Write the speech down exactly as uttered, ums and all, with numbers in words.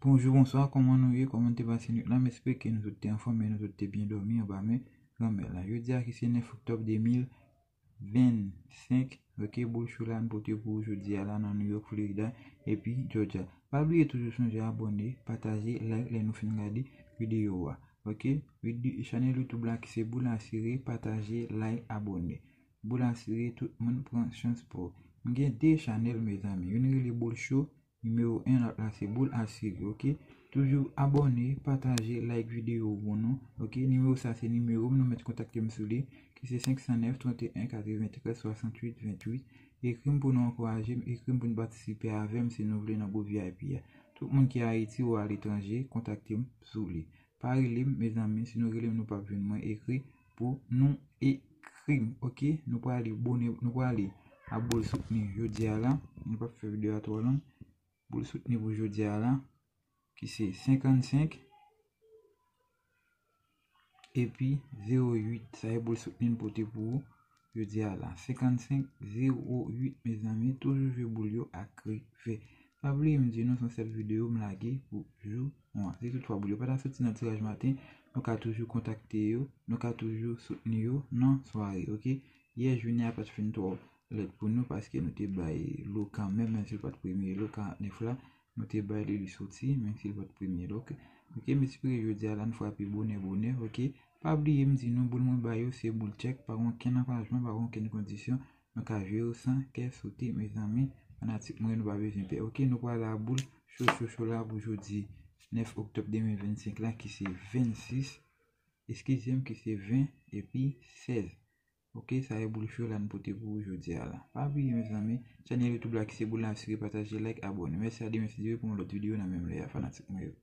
Bonjou, bonswa, kòman nou ye? Kòman te pase nwit la? M espere ke nou tout te anfòm e nou tout te byen dòmi anba men Granmèt la. Jodi a ki se nèf oktòb de mil vennsenk, ok, boul cho la n pote pou ou jodi a la nan New York, Florida, epi Georgia. Pa bliye toujou sonje abòne, pataje, like lè nou fin gade videyo a, ok? Chanèl YouTube la ki se Boul Asire, pataje, like, abòne. Boul Asire, tout moun pran chans pou. M gen de chanèl, mezanmi. Youn rele Boul Cho, nimewo en, lòt la se Boul Asire, ok? Toujou abòne, pataje, like videyo pou nou, ok? Nimewo sa se nimewo m, nou mèt kontakte m sou li, ki se senk san nèf, trannteyen, katreventrèz, swasantuit, venntuit. Ekri m pou nou ankouraje m, ekri m pou nou patisipe avè m si nou vle nan gwoup V I P a. Tout moun ki Ayiti ou aletranje, kontakte m sou li. Pa rele m, mezanmi, si nou rele m, nou p ap jwenn mwen, ekri pou nou, ekri m, ok? Nou prale bone, nou prale a boul soutni jodi a la. Nou p ap fè videyo a twò long. Boul soutni pou jodi a la, ki se senkannsenk epi zewo uit. Sa e boul soutni n pote pou ou jodi a la. Senkannsenk zewo uit, mezanmi, toujou jwe boul yo ak revè. Pa bliye m di nou se yon sèl videyo m lage pou jou an. Si toutfwa boul yo pa ta soti nan tiraj maten, nou ka toujou kontakte yo, nou ka toujou soutni yo nan sware, ok? Yè jounen a pa t fin twò lèd pou nou paske nou te bay lo kanmenm, menm si l pa t premye lo karant nèf la, nou te bay li, li soti, menm si l pa t premye lo. Ok, m espere jodi a la n frape bonè bonè, ok? Pa bliye m di nou, boul mwen ba yo se boul tchèk, pa gen okenn ankourajman, pa gen okenn kondisyon, nou ka jwe yo san kè sote, mezanmi, fanatik mwen, nou pa bezwen pè, ok? Nou prale a boul cho cho cho la pou jodi nèf oktòb de mil vennsenk la, ki se vennsis, eskize m, ki se ven epi sèz. Ok, sa e boul cho la n pote pou ou jodi a la. Pa bliye, mezanmi, chanèl YouTube la ki se Boul Asire, pataje, like, abòne. Mèsi, a demen si Dye vle pou yon lòt videyo nan menm lè a, fanatik mwen yo.